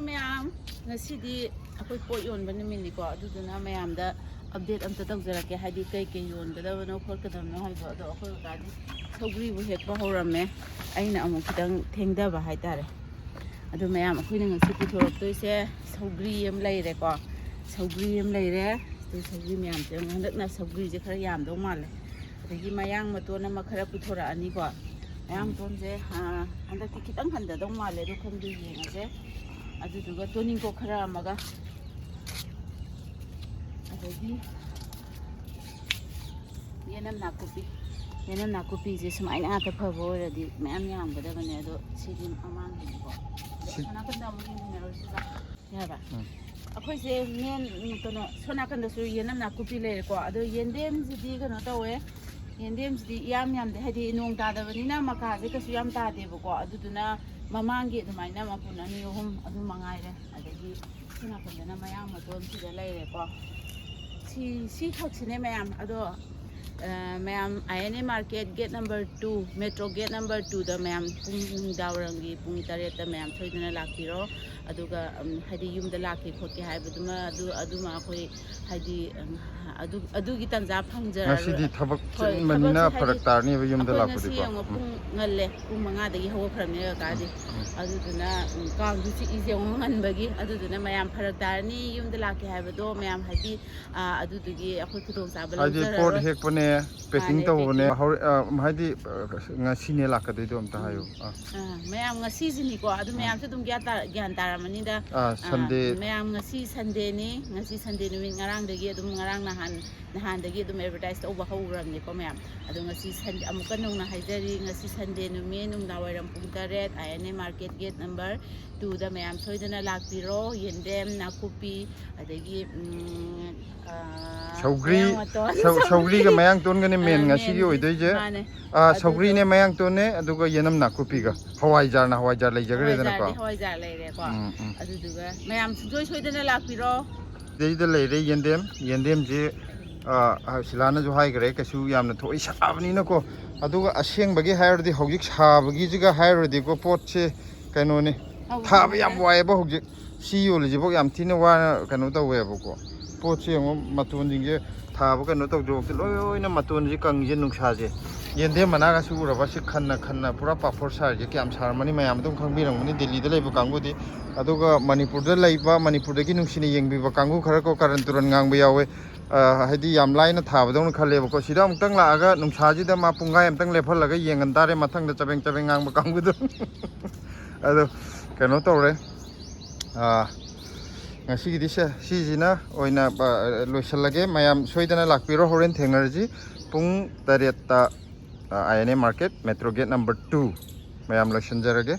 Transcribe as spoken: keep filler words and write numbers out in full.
ꯃꯌꯥꯝ, ꯉꯁꯤꯗꯤ ꯑꯩꯈꯣꯏ ꯄꯣꯠ ꯌꯣꯟꯕ ꯅꯨꯃꯤꯠꯅꯤꯀꯣ, ꯑꯗꯨꯗꯨꯅ ꯃꯌꯥꯝꯗ ꯑꯞꯗꯦꯠ ꯑꯝꯇ ꯇꯧꯖꯔꯛꯀꯦ, ꯍꯥꯏꯗꯤ ꯀꯩ ꯀꯩ ꯌꯣꯟꯒꯗꯕꯅꯣ ꯈꯣꯠꯀꯗꯕꯅꯣ ꯍꯥꯏꯗꯣ꯫ ꯑꯗꯣ ꯑꯩꯈꯣꯏ ꯀꯀꯥꯗꯤ ꯁꯧꯒ꯭ꯔꯤꯕꯨ ꯍꯦꯛꯄ ꯍꯧꯔꯝꯃꯦ, ꯑꯩꯅ ꯑꯃꯨꯛ ꯈꯤꯇꯪ ꯊꯦꯡꯊꯕ ꯍꯥꯏꯇꯥꯔꯦ꯫ ꯑꯗꯣ ꯃꯌꯥꯝ, ꯑꯩꯈꯣꯏꯅ ꯉꯁꯤ ꯄꯨꯊꯣꯔꯛꯇꯣꯏꯁꯦ ꯁꯧꯒ꯭ꯔꯤ ꯑꯃ ꯂꯩꯔꯦꯀꯣ, ꯁꯧꯒ꯭ꯔꯤ ꯑꯃ ꯂꯩꯔꯦ꯫ ꯑꯗꯨ ꯁꯧꯒ꯭ꯔꯤ ꯃꯌꯥꯝꯁꯦ ꯑꯃꯨꯛ, ꯍꯟꯗꯛꯅ ꯁꯧꯒ꯭ꯔꯤꯁꯦ ꯈꯔ ꯌꯥꯝꯗꯧ ꯃꯥꯜꯂꯦ꯫ ꯑꯗꯒꯤ ꯃꯌꯥꯡ ꯃꯇꯣꯟ ꯑꯃ ꯈꯔ ꯄꯨꯊꯣꯔꯛꯑꯅꯤꯀꯣ꯫ ꯃꯌꯥꯡ ꯃꯇꯣꯟꯁꯦ, ꯑꯥ, ꯍꯟꯗꯛꯇꯤ ꯈꯤꯇꯪ ꯍꯟꯊꯗꯧ ꯃꯥꯜꯂꯦ, ꯑꯗꯣ ꯈꯪꯗꯦ, ꯌꯦꯡꯉꯁꯦ꯫ ꯑꯗꯨꯗꯨꯒ ꯇꯣꯅꯤꯡꯀꯣꯛ ꯈꯔ ꯑꯃꯒ, ꯑꯗꯒꯤ ꯌꯦꯅꯝ ꯅꯥꯀꯨꯞꯄꯤ꯫ ꯌꯦꯅꯝ ꯅꯥꯀꯨꯞꯄꯤꯁꯦ ꯁꯨꯃꯥꯏꯅ ꯉꯥꯛꯇ ꯐꯕ ꯑꯣꯏꯔꯗꯤ ꯃꯌꯥꯝ ꯌꯥꯝꯒꯗꯕꯅꯦ, ꯑꯗꯣ ꯁꯤꯗꯤ ꯑꯃꯥꯡꯕꯅꯤꯀꯣ꯫ ꯑꯗꯣ ꯁꯤ ꯑꯁꯣꯝ ꯅꯥꯀꯟꯗ ꯑꯃꯨꯛ ꯌꯦꯡꯃꯤꯟꯅꯔꯨꯁꯤꯕ꯫ ꯌꯥꯔꯕ? ꯎꯝ꯫ ꯑꯩꯈꯣꯏꯁꯦ ꯃꯦꯟ, ꯀꯩꯅꯣ, ꯁꯣꯝ ꯅꯥꯀꯟꯗꯁꯨ ꯌꯦꯅꯝ ꯅꯥꯀꯨꯞꯄꯤ ꯂꯩꯔꯦꯀꯣ꯫ ꯑꯗꯣ ꯌꯦꯟꯗꯦꯝꯁꯤꯗꯤ ꯀꯩꯅꯣ ꯇꯧꯋꯦ, ꯌꯦꯟꯗꯦꯝꯁꯤꯗꯤ ꯏꯌꯥꯝ ꯌꯥꯝꯗꯦ, ꯍꯥꯏꯗꯤ ꯅꯣꯡ ꯇꯥꯗꯕꯅꯤꯅ ꯃꯀꯥꯁꯦ ꯀꯩꯁꯨ ꯌꯥꯝ ꯇꯥꯗꯦꯕꯀꯣ꯫ ꯑꯗꯨꯗꯨꯅ ꯃꯃꯥꯡꯒꯤ ꯑꯗꯨꯃꯥꯏꯅ ꯃꯄꯨꯟ ꯑꯅꯤ ꯑꯍꯨꯝ ꯑꯗꯨꯝ ꯃꯉꯥꯏꯔꯦ꯫ ꯑꯗꯒꯤ ꯁꯤ ꯅꯥꯀꯟꯗꯅ ꯃꯌꯥꯡ ꯃꯇꯣꯟꯁꯤꯗ ꯂꯩꯔꯦꯀꯣ꯫ ꯁꯤ, ꯁꯤ ꯈꯛꯁꯤꯅꯦ ꯃꯌꯥꯝ꯫ ꯑꯗꯣ, ꯑ, ꯃꯌꯥꯝ, I N A market gate number two, metro gate number twoꯗ ꯃꯌꯥꯝ ꯄꯨꯡ, ꯅꯨꯡꯗꯥꯡꯋꯥꯏꯔꯝꯒꯤ ꯄꯨꯡ ꯇꯔꯦꯠꯇ ꯃꯌꯥꯝ ꯁꯣꯏꯗꯅ ꯂꯥꯛꯄꯤꯔꯣ꯫ ꯑꯗꯨꯒ, ꯎꯝ, ꯍꯥꯏꯗꯤ ꯌꯨꯝꯗ ꯂꯥꯛꯀꯦ ꯈꯣꯠꯀꯦ ꯍꯥꯏꯕꯗꯨꯃ, ꯑꯗꯨ, ꯑꯗꯨꯃ ꯑꯩꯈꯣꯏ ꯍꯥꯏꯗꯤ, ꯎꯝ, ꯑꯗꯨ, ꯑꯗꯨꯒꯤ ꯇꯥꯟꯖꯥ ꯐꯪꯖꯔꯔꯣꯏ꯫ ꯉꯁꯤꯗꯤ ꯊꯕꯛ ꯍꯣꯏ, ꯆꯤꯟꯕꯅꯤꯅ ꯊꯕꯛꯁꯦ ꯍꯥꯏꯗꯤ ꯐꯔꯛ ꯇꯥꯔꯅꯦꯕ ꯌꯨꯝꯗ ꯑꯩꯈꯣꯏ ꯉꯁꯤ ꯂꯥꯛꯄꯗꯤꯀꯣ꯫ ꯌꯦꯡꯉꯣ, ꯎꯝ꯫ ꯄꯨꯡ ꯉꯜꯂꯦ, ꯄꯨꯡ ꯃꯉꯥꯗꯒꯤ ꯍꯧꯒꯠꯈ꯭ꯔꯕꯅꯦ ꯀꯀꯥꯗꯤ꯫ ꯎꯝ, ꯎꯝ꯫ ꯑꯗꯨꯗꯨꯅ, ꯎꯝ, ꯀꯥꯡꯁꯨ ꯆꯤꯛꯏꯁꯦ ꯌꯦꯡꯉꯣ ꯉꯟꯕꯒꯤ꯫ ꯑꯗꯨꯗꯨꯅ ꯃꯌꯥꯝ ꯐꯔꯛ ꯇꯥꯔꯅꯤ ꯌꯨꯝꯗ ꯂꯥꯛꯀꯦ ꯍꯥꯏꯕꯗꯣ, ꯃꯌꯥꯝ ꯍꯥꯏꯗꯤ, ꯑꯥ, ꯑꯗꯨꯗꯨꯒꯤ ꯑꯩꯈꯣꯏ ꯈꯨꯗꯣꯡꯆꯥꯕ ꯍꯥꯏꯗꯤ ꯄꯣꯠ ꯂꯧꯖꯔꯔꯣꯏ꯫ ꯍꯦꯛꯄꯅꯦ, packing ꯃꯥꯅꯦ, ꯇꯧꯕꯅꯦ, packing꯫ ꯍꯧꯔ-, ꯑ, ꯍꯥꯏꯗꯤ, ꯑ, ꯉꯁꯤꯅꯦ ꯂꯥꯛꯀꯗꯣꯏꯗꯣ ꯑꯝꯇ ꯎꯝ꯫ ꯍꯥꯏꯌꯨ꯫ ꯑꯥ꯫ ꯑꯥ, ꯃꯌꯥꯝ ꯉꯁꯤꯁꯤꯅꯤꯀꯣ, ꯑꯗꯨ ꯎꯝ꯫ ꯃꯌꯥꯝꯁꯨ ꯑꯗꯨꯝ ꯒ꯭ꯌꯥꯟ ꯇꯥ-, ꯒ꯭ꯌꯥꯟ ꯇꯥꯔꯝꯃꯅꯤꯗ꯫ ꯑꯥ, ꯑꯥ, Sunday꯫ ꯃꯌꯥꯝ ꯉꯁꯤ Sundayꯅꯤ, ꯉꯁꯤ Sunday ꯅꯨꯃꯤꯠ, ꯉꯔꯥꯡꯗꯒꯤ ꯑꯗꯨꯝ, ꯉꯔꯥꯡ ꯅꯍꯥꯟ, ꯅꯍꯥꯟꯗꯒꯤ ꯑꯗꯨꯝ advertise ꯇꯧꯕ ꯍꯧꯈ꯭ꯔꯕꯅꯤꯀꯣ ꯃꯌꯥꯝ꯫ ꯑꯗꯣ ꯉꯁꯤ Sun-, ꯑꯃꯨꯛꯀ ꯅꯧꯅ ꯍꯥꯏꯖꯔꯤ, ꯉꯁꯤ Sunday ꯅꯨꯃꯤꯠ ꯅꯨꯡꯗꯥꯡ ꯋꯥꯏꯔꯝ ꯄꯨꯡ ꯇꯔꯦꯠ, I N A market gate number twoꯗ ꯃꯌꯥꯝ ꯁꯣꯏꯗꯅ ꯂꯥꯛꯄꯤꯔꯣ꯫ ꯌꯦꯟꯗꯦꯝ, ꯅꯥꯀꯨꯞꯄꯤ, ꯑꯗꯒꯤ, ꯎꯝ, ꯑꯥ, ꯁꯧꯒ꯭ꯔꯤ, ꯃꯌꯥꯡ ꯃꯇꯣꯟ, ꯁꯧ-, ꯁꯧꯒ꯭ꯔꯤ꯫ ꯁꯧꯒ꯭ꯔꯤꯒ ꯃꯌꯥꯡ ꯇꯣꯟꯒꯅꯤ main ꯑꯥ, ꯉꯁꯤꯒꯤ main, ꯑꯣꯏꯗꯣꯏꯁꯦ꯫ ꯃꯥꯅꯦ꯫ ꯑꯥ, ꯑꯗꯨꯗꯣ ꯁꯧꯒ꯭ꯔꯤꯅꯦ, ꯃꯌꯥꯡ ꯇꯣꯟꯅꯦ, ꯑꯗꯨꯒ ꯌꯦꯅꯝ ꯅꯥꯀꯨꯞꯄꯤꯒ꯫ ꯎꯝ꯫ ꯍꯋꯥꯏꯖꯥꯔꯅ ꯍꯋꯥꯏꯖꯥꯔ ꯂꯩꯖꯈ꯭ꯔꯦꯗꯅꯀꯣ꯫ ꯍꯋꯥꯏꯖꯥꯔꯗꯤ ꯍꯋꯥꯏꯖꯥꯔ ꯂꯩꯔꯦꯀꯣ꯫ ꯎꯝ, ꯎꯝ꯫ ꯑꯗꯨꯗꯨꯒ ꯃꯌꯥꯝ ꯁꯨꯡꯁꯣꯏ ꯁꯣꯏꯗꯅ ꯂꯥꯛꯄꯤꯔꯣ꯫ ꯁꯤꯗꯩꯗ ꯂꯩꯔꯦ ꯌꯦꯟꯗꯦꯝ꯫ ꯌꯦꯟꯗꯦꯝꯁꯤ, ꯑꯥ, ꯁꯤꯂꯥꯅꯁꯨ ꯍꯥꯏꯈ꯭ꯔꯦ, ꯀꯩꯁꯨ ꯌꯥꯝꯅ ꯊꯣꯛꯏ ꯁꯥꯕꯅꯤꯅꯀꯣ꯫ ꯑꯗꯨꯒ ꯑꯁꯦꯡꯕꯒꯤ ꯍꯥꯏꯔꯨꯔꯗꯤ, ꯍꯧꯖꯤꯛ ꯁꯥꯕꯒꯤꯁꯤꯒ ꯍꯥꯏꯔꯨꯔꯗꯤꯀꯣ, ꯄꯣꯠꯁꯦ ꯀꯩꯅꯣꯅꯤ, ꯊꯥꯕ ꯌꯥꯝ ꯋꯥꯏꯑꯦꯕ ꯍꯧꯖꯤꯛ꯫ ꯁꯤ ꯌꯣꯜꯂꯤꯁꯤꯐꯥꯎ ꯌꯥꯝ ꯊꯤꯅ ꯋꯥꯅ ꯀꯩꯅꯣ ꯇꯧꯋꯦꯕꯀꯣ꯫ ꯄꯣꯠꯁꯦ ꯌꯦꯡꯉꯣ, ꯃꯇꯣꯟꯁꯤꯡꯁꯦ ꯊꯥꯕ ꯀꯩꯅꯣ ꯇꯧꯗ꯭ꯔꯤꯐꯥꯎꯗꯤ ꯂꯣꯏꯅ ꯃꯇꯣꯟꯁꯦ ꯀꯪꯉꯤꯁꯦ ꯅꯨꯡꯁꯥꯁꯦ꯫ ꯌꯦꯟꯗꯦꯝ ꯃꯅꯥꯒꯁꯨ ꯎꯔꯕ? ꯁꯤ ꯈꯟꯅ ꯈꯟꯅ ꯄꯨꯔꯥ ꯄꯥꯐꯣꯔ ꯁꯥꯔꯤꯁꯦ ꯀꯌꯥꯝ ꯁꯥꯔꯝꯃꯅꯤ, ꯃꯌꯥꯝ ꯑꯗꯨꯝ ꯈꯪꯕꯤꯔꯝꯒꯅꯤ ꯗꯦꯜꯂꯤꯗ ꯂꯩꯕ ꯀꯥꯡꯕꯨꯗꯤ꯫ ꯑꯗꯨꯒ ꯃꯅꯤꯄꯨꯔꯗ ꯂꯩꯕ, ꯃꯅꯤꯄꯨꯔꯗꯒꯤ ꯅꯨꯡꯁꯤꯅ ꯌꯦꯡꯕꯤꯕ ꯀꯥꯡꯕꯨ ꯈꯔ ꯀꯣ, ꯀꯥꯔꯟ ꯇꯨꯔꯟ ꯉꯥꯡꯕ ꯌꯥꯎꯋꯦ꯫ ꯑ, ꯍꯥꯏꯗꯤ ꯌꯥꯝ ꯂꯥꯏꯅ ꯊꯥꯕꯗꯧꯅ ꯈꯜꯂꯦꯕꯀꯣ꯫ ꯁꯤꯗ ꯑꯃꯨꯛꯇꯪ ꯂꯥꯛꯑꯒ ꯅꯨꯡꯁꯥꯁꯤꯗ ꯃꯥ ꯄꯨꯡꯈꯥꯏ ꯑꯃꯇꯪ ꯂꯦꯞꯍꯜꯂꯒ ꯌꯦꯡꯍꯟ ꯇꯥꯔꯦ, ꯃꯊꯪꯗ ꯆꯕꯦꯡ ꯆꯕꯦꯡ ꯉꯥꯡꯕ ꯀꯥꯡꯕꯨꯗꯣ꯫ ꯑꯗꯣ ꯀꯩꯅꯣ ꯇꯧꯔꯦ꯫ ꯑ, ꯉꯁꯤꯒꯤꯗꯤ ꯁꯦ, ꯁꯤꯁꯤꯅ ꯑꯣꯏꯅ, ꯑ, ꯂꯣꯏꯁꯤꯜꯂꯒꯦ꯫ ꯃꯌꯥꯝ ꯁꯣꯏꯗꯅ ꯂꯥꯛꯄꯤꯔꯣ, ꯍꯣꯔꯦꯟ ꯊꯦꯡꯅꯔꯁꯤ ꯄꯨꯡ ꯇꯔꯦꯠꯇ꯫ I N A market, metro gate number two. ꯃꯌꯥꯝ ꯂꯣꯏꯁꯤꯟꯖꯔꯒꯦ꯫